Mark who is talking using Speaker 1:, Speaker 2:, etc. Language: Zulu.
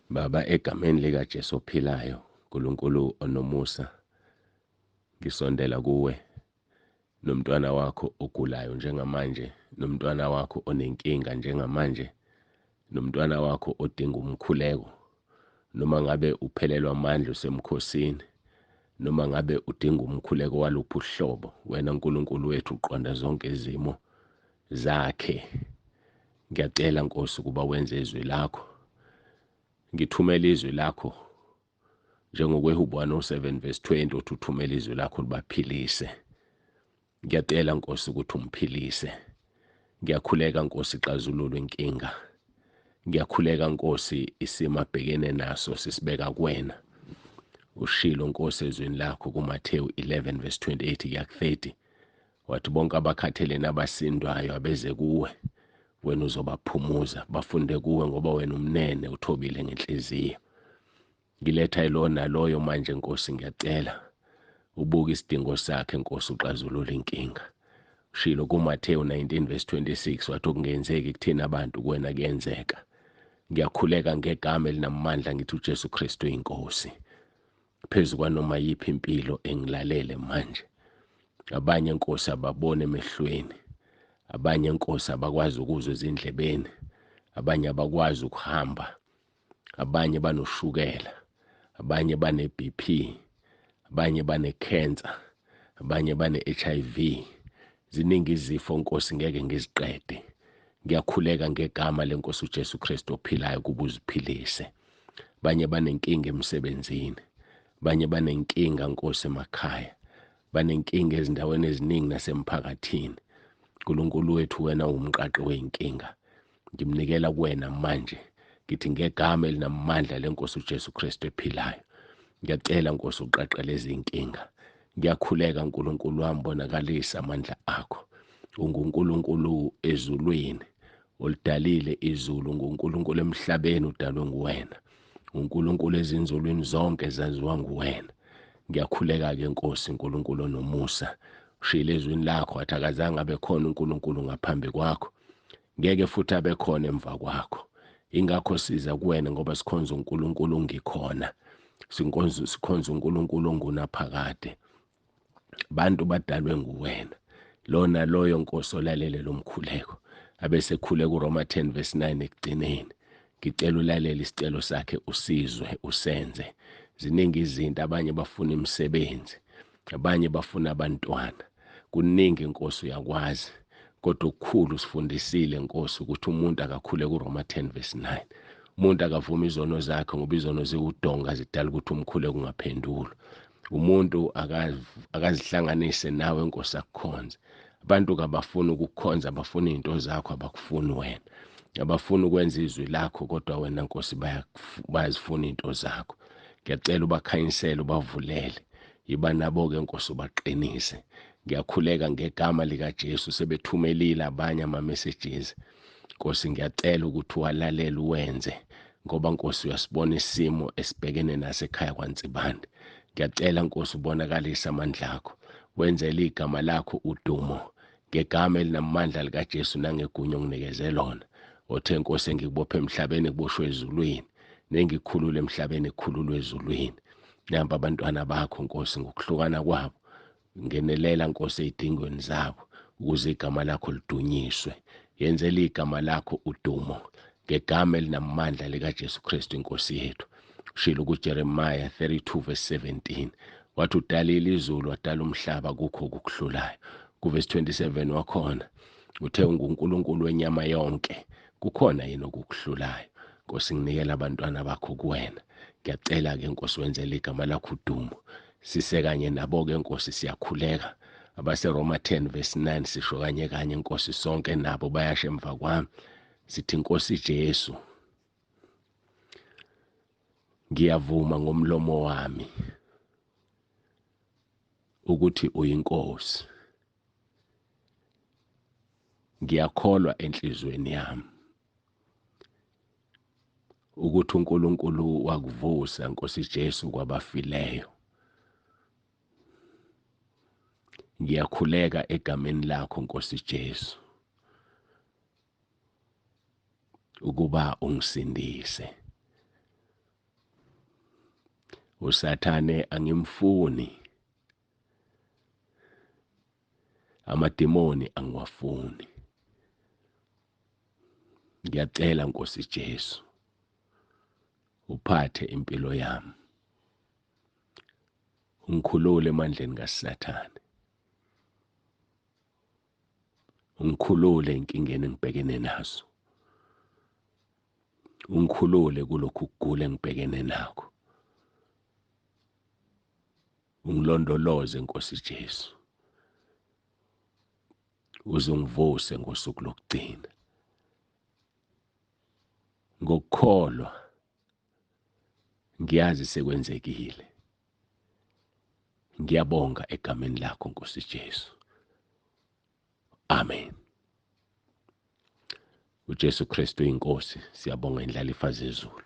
Speaker 1: Baba, egameni likaJesu ophilayo, uNkulunkulu onomusa, ngisondela kuwe nomntwana wakho ogulayo njengamanje, nomntwana wakho onenkinga njengamanje, nomntwana wakho odinga umkhuleko, noma ngabe uphelelwa amandla usemkhosini, noma ngabe udinga umkhuleko waluphi uhlobo, wena Nkulunkulu wethu uqonda zonke izimo zakhe. Ngiyacela Nkosi ukuba wenze izwi lakho. Ngithumela izwi lakho njengokwehubo 107 verse 20 othi uthumela izwi lakho libaphilise. Ngiyacela Nkosi ukuthi umphilise. Ngiyakhuleka Nkosi xazulula inkinga. Ngiyakhuleka Nkosi isimo abhekene naso sisibeka kuwena. Ushilo Nkosi ezwini lakho kuMathewu 11 verse 28 kuya ku-30 wathi bonke abakhathele nabasindwayo abeze kuwe, wena uzobaphumuza, bafunde kuwe ngoba wena umnene uthobile ngenhliziyo. Ngiletha ilo naloyo manje Nkosi, ngiyacela ubuke isidingo sakhe Nkosi, uxazulule inkinga. Ushilo kuMathewu 19 verse 26 wathi okungenzeki kuthina abantu kuwena kuyenzeka. Ngiyakhuleka ngegama elinamandla ngithi uJesu Kristu inkosi phezu kwanoma yiphi impilo engilalele manje. Abanye Nkosi ababona emehlweni, abanye Nkosi abakwazi ukuzwa ezindlebeni, abanye abakwazi ukuhamba, abanye banoshukela, abanye bane-BP, abanye bane-cancer, abanye bane-HIV. Ziningi izifo Nkosi, ngeke ngiziqede. Ngiyakhuleka ngegama lenkosi uJesu Kristu ophilayo kuba uziphilise. Abanye banenkinga emsebenzini, abanye banenkinga Nkosi emakhaya, banenkinga ezindaweni eziningi nasemphakathini. uNkulunkulu wethu, wena uwumqaqi wey'nkinga. Ngimnikela kuwena manje, ngithi ngegama elinamandla lenkosi uJesu Kristu ephilayo, ngiyacela Nkosi uqaqele izinkinga. Ngiyakhuleka uNkulunkulu wami, bonakalisa amandla akho. UnguNkulunkulu ezulwini olidalile izulu, unguNkulunkulu emhlabeni udalwe nguwena, uNkulunkulu ezinzulwini zonke zaziwa nguwena. Ngiyakhuleka-ke Nkosi uNkulunkulu onomusa, ushiyile ezwini lakho wathi akazange abe khona uNkulunkulu ngaphambi kwakho, ngeke futhi abe khona emva kwakho. Ingakho siza kuwena ngoba sikhonza uNkulunkulu ongikhona, sikhonza uNkulunkulu ongunaphakade. Abantu badalwe nguwena. Lona loyo Nkosi olalele lo mkhuleko abese khuleka uRoma 10 verse 9 ekugcineni, ngicela ulalele isicelo sakhe, usizwe usenze. Ziningi izinto, abanye bafuna imisebenzi, abanye bafuna abantwana, kuningi Nkosi uyakwazi, kodwa okukhulu sifundisile Nkosi ukuthi umuntu akakhule kuRoma 10 verse 9. Umuntu akavuma izono zakhe ngoba izono ziwudonga, zidala ukuthi umkhuleko ungaphendulwa. Umuntu akazihlanganise nawe Nkosi akukhonze. Abantu kabafuni ukukukhonza, abafuna izinto zakho, abakufuni wena, abafuni ukwenza izwi lakho, kodwa wena Nkosi bayazifuna izinto zakho. Ngiyacela ubakhanyisele, ubavulele, yiba nabo-ke Nkosi, ubaqinise. Ngiyakhuleka ngegama likaJesu, sebethumelile abanye ama-messages Nkosi, ngiyacela ukuthi uwalalele uwenze, ngoba Nkosi uyasibona isimo esibhekene naso ekhaya kwaNsibande. Ngiyacela Nkosi ubonakalise amandla akho, wenzele igama lakho udumo ngegama elinamandla likaJesu nangegunya onginikeze lona. Othe Nkosi engikubophe emhlabeni kuboshwe ezulwini, nengikhulule emhlabeni kukhululwe ezulwini. Nampa abantwana bakho Nkosi ngokuhlukana kwabo, ngenelela Nkosi ey'dingweni zabo ukuze igama lakho lidunyiswe. Yenzela igama lakho udumo ngegama elinamandla likaJesu Kristu inkosi yethu. Ushilo kuJeremiah 32 verse 17 wathi udalile izulu wadala umhlaba kukho okukuhlulayo. Kuvesi 27 wakhona uthe unguNkulunkulu wenyama yonke, kukhona yini okukuhlulayo? Nkosi nginikela abantwana bakho kuwena. Ngiyacela-ke Nkosi wenzele igama lakho udumo. Sisekanye nabo-ke Nkosi, siyakhuleka. AbaseRoma 10 verse 9 sisho kanye kanye Nkosi, sonke nabo bayasho emva kwami. Sithi Nkosi Jesu, ngiyavuma ngomlomo wami ukuthi uyinkosi. Ngiyakholwa enhliziyweni yami ukuthi uNkulunkulu wakuvusa Nkosi Jesu kwabafileyo. Ngiyakhuleka egameni lakho Nkosi Jesu ukuba ungisindise. Usathane angimfuni, amadimoni angiwafuni. Ngiyacela Nkosi Jesu, uphathe impilo yami, ungikhulule emandleni kaSathane, ungikhulule enkingeni engibhekene nazo, ungikhulule kulokhu kugula engibhekene nakho, ungilondoloze Nkosi Jesu, uze ungivuse ngosuku lokugcina. Ngokukholwa ngiyazi sekwenzekile. Ngiyabonga egameni lakho Nkosi Jesu. Amen. UJesu Kristu inkosi, siyabonga indlalifa zezulu.